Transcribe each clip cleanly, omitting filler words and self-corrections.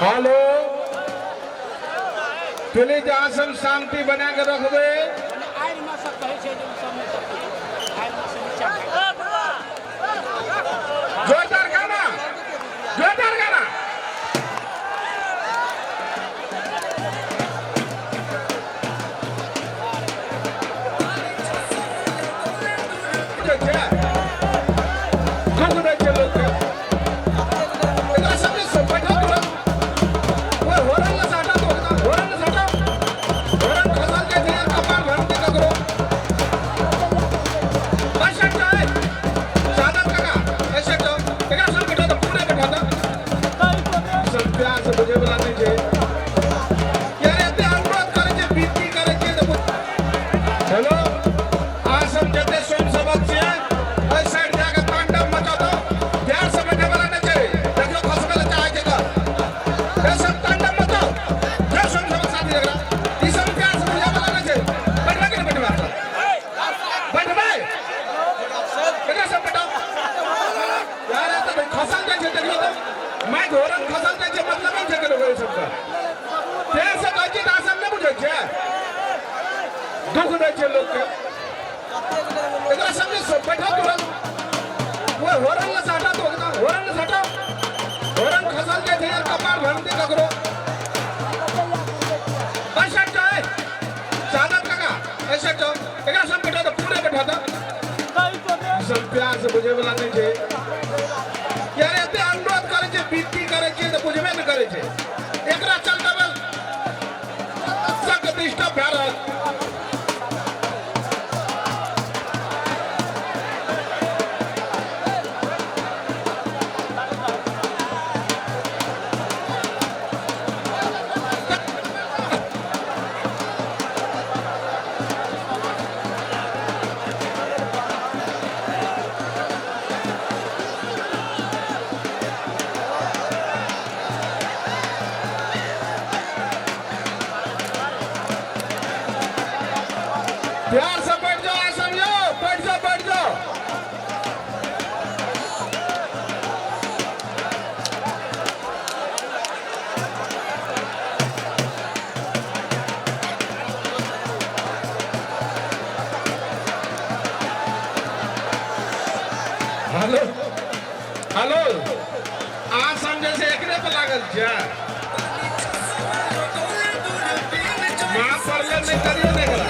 Hello please अहाँ सब शांति बना के रखबै। जोरदार गाना, जोरदार गाना। दुख दै छै लोकके। एकरा सबके सब बैठा तुरंत। ओए होरन ल साटा तो ओकरा, होरन ल साटा। होरन खसल जाइ छै यार, कपार भरतै ककरो। बस हट जाए। सादत काका, ऐसे हट जाओ। एकरा सब बैठा दो, पूरे बैठा दो। सब प्यार से बुझे वाला नहीं छै। यार एते अनुरोध करै छै, विनती करै छै तऽ हेलो, अहाँ सब जते स्वयं सेवक छियै, एहि साइड जाके तांडव मचा दो। प्यार से बैठे वाला नहि छै। देखियौ खसबै लए चाहै छै तऽ। ए सब तांडव मचाओ। जय स्वयं सेवक साथी एकरा। ई सब प्यार से बुझाय वाला नहि छै। बैठबै कि नहि बैठबै अहाँ सब? बैठबै? एकरा सब बैठाओ। यार एतऽ तऽ खसल जाइ छै, देखियौ तऽ। माइक होरन खसल जाइ छै, मतलब नहि छै केकरो एहि सबके। प्यार से कहै छियै तऽ अहाँ सब नहि बुझै छियै। दुख दै छै लोकके। एकरा सबके सब बैठा तुरंत। ओए होरन ल साटा तो ओकरा, होरन ल साटा। होरन खसल जाइ छै यार, कपार भरतै ककरो। बस हट जाए। सादत काका, ऐसे हट जाओ। एकरा सब बैठा दो, पूरे बैठा दो। सब प्यार से बुझे वाला नहीं छै। यार एते अनुरोध करै छै, विनती करै छै तऽ बुझबे नहि करै छै। एकरा चलते सबके डिस्टर्ब भए रहल। प्यार से बैठ जाओ आसम यो, बैठ जाओ, बैठ जाओ। हेलो हेलो, आसम जैसे एकरे पे लागल छै। माँ पड़ले नहि करियौ ने एकरा।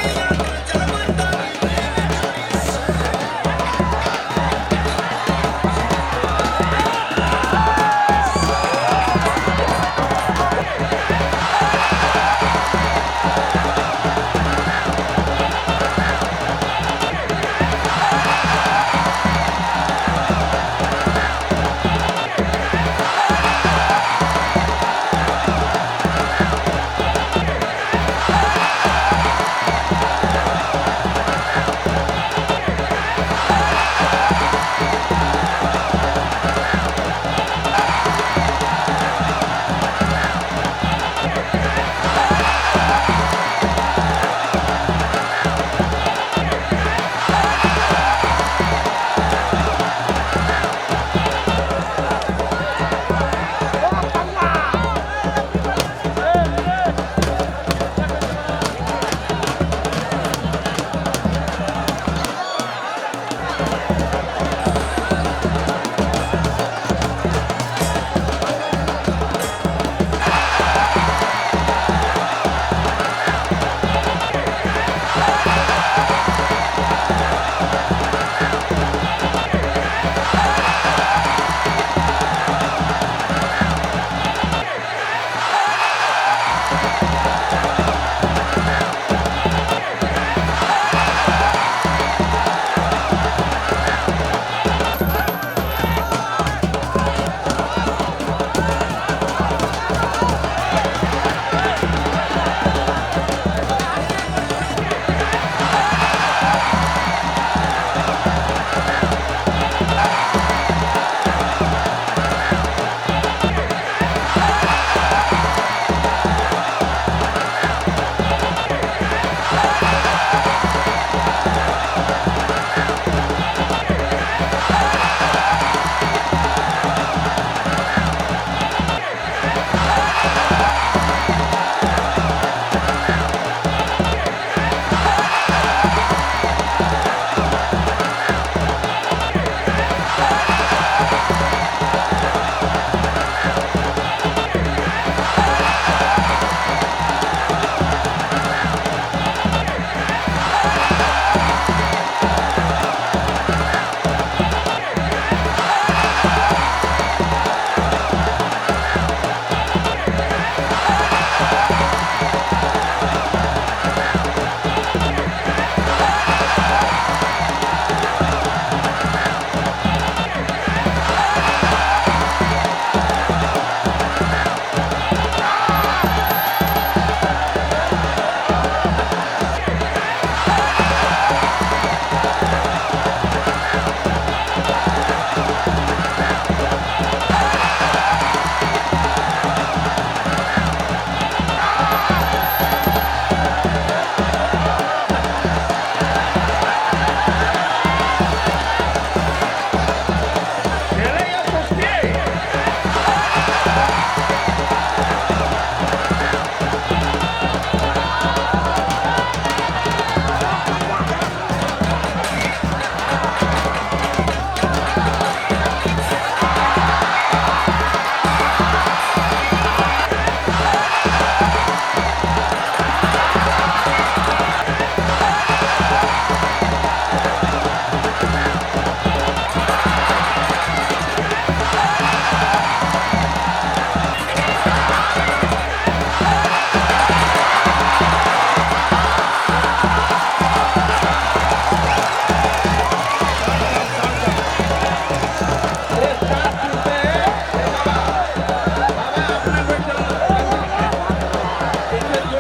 अरे।